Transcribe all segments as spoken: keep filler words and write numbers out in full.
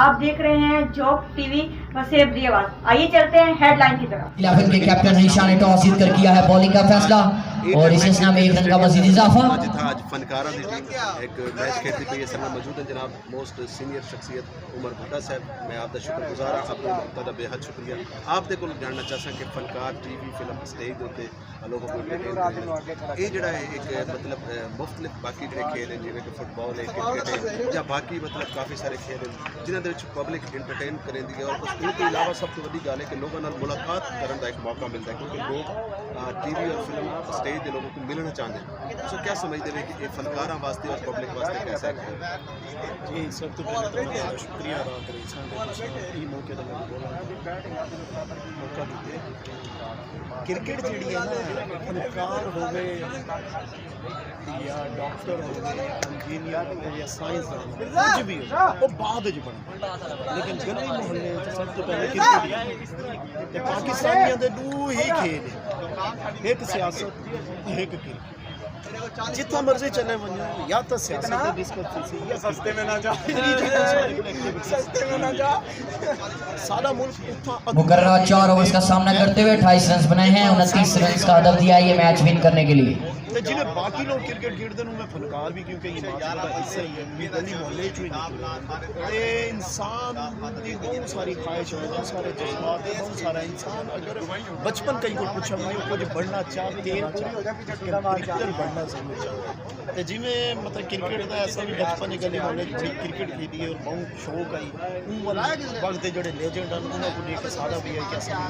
آپ دیکھ رہے ہیں جھوک ٹی وی، وسیب دی آواز۔ آئیے چلتے ہیں ہیڈ لائن کی طرف۔ الیون کے کیپٹن ہنیشا نے ٹاس جیت کر کیا ہے بولنگ کا فیصلہ اور اس سلسلہ میں ایک رن کا مزید اضافہ۔ جتھاں اڄ فنکاراں دی ٹیم ہک میچ کھیڈدی پئی ہے، سنگ موجود ہیں جناب موسٹ سینئر شخصیت عمر بھٹہ صاحب، میں آپ دا شکر گزار ہاں، آپ دا بے حد شکریہ۔ آپ دے کول جاننا چاہساں کہ فنکار ٹی وی، فلم، اسٹیج دے اتے لوگوں کو انٹرٹین کریں۔ یہ جڑا ہے ایک مطلب، اے، مختلف باقی جڑے کھیل ہیں، جیویں کہ فٹ بال ہے، کرکٹ ہے، یا باقی مطلب کافی سارے کھیل ہیں جنہاں دے وچ پبلک انٹرٹین کریندی ہے، اور اس دے علاوہ سب تو وڈی گل ہے کہ لوگاں نال ملاقات کرن دا ایک موقع ملدا ہے، کیونکہ لوگ، آ، ٹی وی اور فلم اسٹیج دے لوگوں کو ملنا چاہندے ہیں۔ سو کیا سمجھدے ہو کہ یہ فنکاراں واسطے اور پبلک واسطے کیسا ہے؟ جی، سب تو پہلے تو میں تہاڈا شکریہ ادا کریساں کہ تساں ایں موقع تے میکوں بولݨ دا موقع ݙتے۔ کرکٹ جیڑھی ہے نا، فنکار ہووے یا ڈاکٹر ہووے یا انجینئر ہووے یا سائنسدان ہووے، کجھ بھی ہووے، او بعد وچ بݨدے، لیکن گلی محلے وچ سب توں پہلے کرکٹ ہی ہے۔ تے پاکستانیاں دے ݙو ہی کھیل ہیں، ہک سیاست، ہک کرکٹ۔ جتھاں مرضی چلے ونڄو، یا تاں سیاست تے ڈسکس تھیسی، یا سستے میں نہ جا۔ سستے میں نہ جا۔ سارا ملک اتھاں اڳوں مقررہ چار اوورز کا سامنا کرتے ہوئے اٹھائیس رنز بنائے ہیں، انتیس رنز کا ہدف دیا ہے یہ میچ ون کرنے کے لیے۔ تے جیویں باقی لوگ کرکٹ کھیڈدے نے، میں فنکار بھی، کیونکہ یہ معاشرے دا حصہ ہی ہے، میں گلی محلے چوں ہی نکلے۔ تے انسان دی بہت ساری خواہش ہوندی، بہت سارے جذبات، بہت سارا انسان اگر بچپن کہیں کوں پچھا ونڄے، کجھ بݨنا چاہندے، کرکٹر بݨنا ضرور چاہندے۔ تے جیویں مطلب کرکٹ دا ایسا بھی بچپن گلی محلے وچ کرکٹ کھیڈی ہے اور بہت شوق آئی۔ اوں وقت دے جڑے لیجنڈ ہن، انہاں کوں ݙیکھ کے ساݙا بھی ہے کہ اساں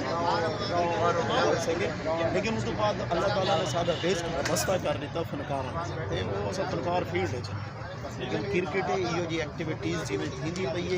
کر سڳے۔ لیکن اس توں بعد اللہ تعالیٰ نے ساݙا رزق وابستہ کر ݙتا فنکاراں نال۔ تے او اساں فنکار فیلڈ وچ۔ لیکن کرکٹ ہے، ایہو جی ایکٹیویٹیز جیویں تھیندی پئی ہے،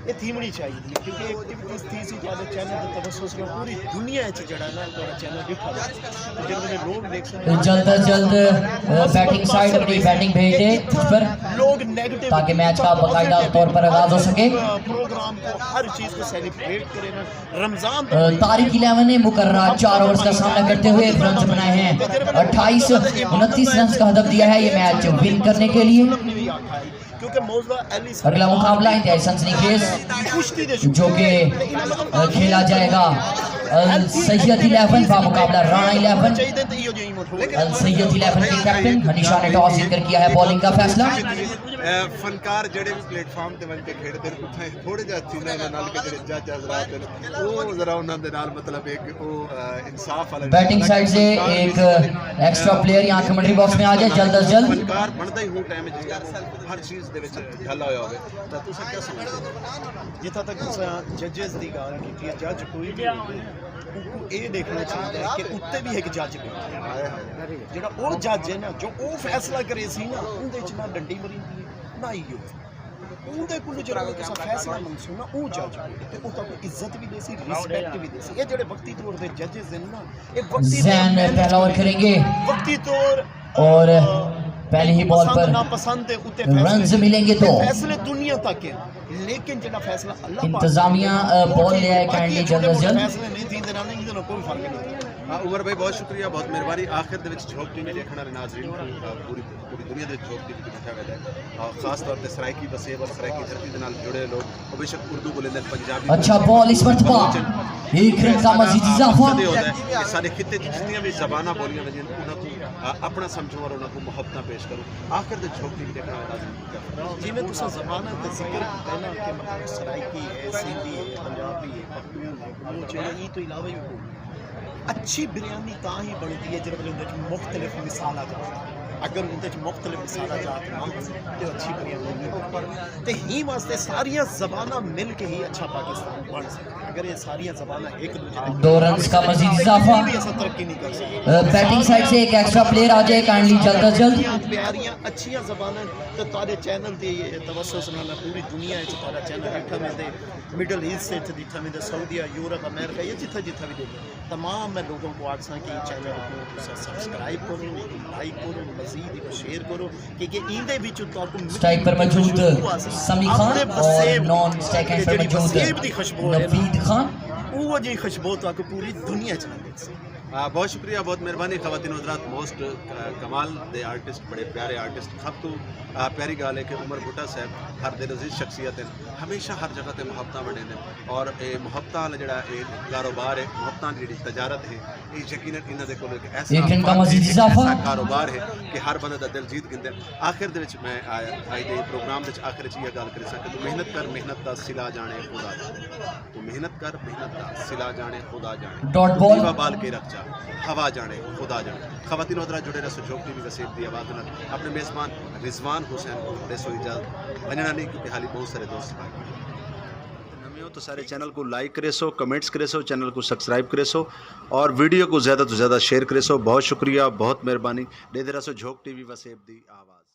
اے تھیوݨی چاہیدی ہے، کیونکہ ایکٹیویٹیز تھیسی، تہاݙے چینل دے توسط نال پوری دنیا اچ جیڑھا نا تہاݙا چینل ݙٹھا ویسی۔ جیڑھے ویلے لوگ ݙیکھسن، جلد از جلد، اے، بیٹنگ سائیڈ اپنی بیٹنگ بھیج دے اس پر، لوگ نیگیٹو تاکہ میچ کا باقاعدہ طور پر آغاز ہو سکے۔ پروگرام کو، ہر چیز کو سیلیبریٹ کرے نا۔ رمضان، اے، طارق الیون نے مقررہ چار اوورز کا سامنا کرتے ہوئے رنز بنائے ہیں۔ اٹھائیس، انتیس رنز کا ہدف دیا ہے یہ میچ ون کرنے کے لیے۔ کیونکہ موضوع علی اگلا مقابلہ انتہائی سنسنی خیز، کشتی دے جو کہ، اے، کھیلا جائے گا السید الیون بمقابلہ رانا الیون۔ السید الیون کے کیپٹن ہنیشا نے ٹاس جیت کر کیا ہے بولنگ کا فیصلہ۔ اے، فنکار جڑے بھی پلیٹ فارم تے ونڄ کے کھیڈدے ہن، اتھاں تھوڑے جہا تھیندا انہاں نال کہ جڑے جج حضرات ہن، او ذرا انہاں دے نال مطلب ایک او، اے، انصاف والا بیٹنگ سائیڈ سے ایک ایکسٹرا پلیئر یہاں کمنٹری باکس میں آ جائے جلد از جلد۔ فنکار بݨدا ہی ہوں ٹائم جس ٹائم ہر چیز دے وچ ڈھلا ہویا ہوے، تاں تساں کیا سمجھدے ہو؟ جتھاں تک تساں ججز دی ڳالھ کیتی ہے، جج کوئی بھی ہووے، اونکوں اے ݙیکھݨا چاہیدا ہے کہ اتے بھی ہک جج بیٹھا ہے۔ جیڑھا او جج ہے نا، جو او فیصلہ کریسی نا، اوندے اچ نہ ݙنڈی مریندی ہے، نہ ایہو۔ اوندے کولوں جیڑھا کوئی تساں فیصلہ منگسو نا، او جج کولوں، تے او تہاکوں عزت وی ݙیسی، ریسپیکٹ وی ݙیسی۔ اے جیڑھے وقتی طور تے ججز ہن نا، اے وقتی طور ذہن میں پہلا اوور کھیلیں گے۔ وقتی طور، اور آ، پہلی ہی بال پسند پر ناپسند دے اتے فیصلے، رنز ملیں گے تو۔ فیصلے دنیا تک ہیں، لیکن جیڑھا فیصلہ اللہ پاک انتظامیہ، آ، بال لے آئے، کائنڈلی جلد از جلد۔ فیصلے نہیں تھیندے رہندے، ایندے نال کوئی فرق نہیں۔ ہاں، عمر بھائی، بہت شکریہ، بہت مہربانی۔ آخر دے وچ جھوک ٹی وی ݙیکھݨ والے ناظرین کوں، آ، پوری، پوری دنیا دے وچ جھوک ٹی وی کوں ݙیکھا ویندا ہے۔ آ، خاص طور تے سرائیکی وسیب اور سرائیکی دھرتی دے نال جڑے لوگ، او بے شک اردو ٻولیندے ہن، پنجابی اچھا بال اس مرتبہ۔ ایک رن کا مزید اضافہ۔ مقصد اے ہوندا ہے کہ ساݙے خطے چ جتنیاں وی زباناں ٻولیاں ویندین، انہاں کوں، آ، اپݨا سمجھو اور انہاں کوں محبتاں پیش کرو۔ آخر دے جھوک ٹی وی ݙیکھݨ والے ناظرین کوں کیا فرمائیے؟ جیویں تساں زباناں تے ذکر کیتا نا کہ مطلب سرائیکی ہے، سندھی ہے، پنجابی ہے، پختون ہے، بلوچ ہے، ایں توں علاوہ وی کوئی اچھی بریانی تاں ہی بݨدی ہے جیڑھے ویلے اوندے وچ مختلف مصالحہ جات ہن۔ اگر اوندے وچ مختلف مصالحہ جات نہ ہن تے اچھی بریانی نہیں بݨدی۔ تے ایں واسطے ساریاں زباناں مل کے ہی اچھا پاکستان بݨ سڳدا۔ اگر اے ساریاں زباناں ہک دوجے دے دو رنز کا مزید اضافہ۔ وی اساں ترقی نہیں کر سڳدے۔ اے، بیٹنگ سائیڈ سے ایک ایکسٹرا پلیئر آ جائے کائنڈلی جلد از جلد۔ پیاریاں اچھیاں زباناں تے تہاݙے چینل دے توسط نال پوری دنیا وچ تہاݙا چینل ݙٹھا ویندے، مڈل ایسٹ وچ ݙٹھا ویندے، سعودیہ، یورپ، امریکہ یا جتھاں جتھاں وی ݙٹھا۔ تمام میں لوگوں کو آکھساں کہ ایں چینل کوں تساں سبسکرائب کرو، لائک کرو، مزید ایکوں شیئر کرو، کیونکہ ایندے وچ تہاکوں اسٹرائیک پر موجود سمی خان اور نان اسٹرائیک اینڈ پر موجود نوید خان۔ اوہو جیہی خوشبو تہاکوں پوری دنیا اچ نہ ملسی۔ آ، بہت شکریہ، بہت مہربانی خواتین و حضرات، موسٹ کمال دے آرٹسٹ، بڑے پیارے آرٹسٹ۔ سب توں آ، پیاری ڳالھ ہے کہ عمر بھٹہ صاحب ہر دل عزیز شخصیت ہیں، ہمیشہ ہر جگہ تے محبتاں ونڈیندے ہیں اور اے محبتاں والا جڑا اے کاروبار ہے، محبتاں دی جڑی تجارت ہے، اے یقیناً انہاں دے کول ایک ایسا ایک گھنٹہ فن ہے، مزید ایک اضافہ۔ ایسا کاروبار ہے کہ ہر بندے دا دل جیت گھندے۔ آخر دے وچ میں آ، اج دے پروگرام دے وچ آخر وچ یہ گل کر سکاں کہ محنت کر، محنت دا صلہ جانے خدا جانے۔ تو محنت کر، محنت دا صلہ جانے خدا جانے۔ ڈاٹ بال۔ دیوا بال کے رکھ جا، ہوا جانے خدا جانے۔ خواتین و حضرات، جڑے رہسو جھوک ٹی وی وسیب دی آواز نال۔ اپنے میزبان رضوان حسین کوں ݙیسو اجازت، ونڄݨا نہیں کیونکہ حالی بہت سارے دوست باقی ہیں۔ نویں ہو تو سارے چینل کوں لائک کریسو، کمنٹس کریسو، چینل کوں سبسکرائب کریسو اور ویڈیو کوں زیادہ توں زیادہ شیئر کریسو۔ بہت شکریہ، بہت مہربانی۔ ݙیہدے رہسو جھوک ٹی وی وسیب دی آواز۔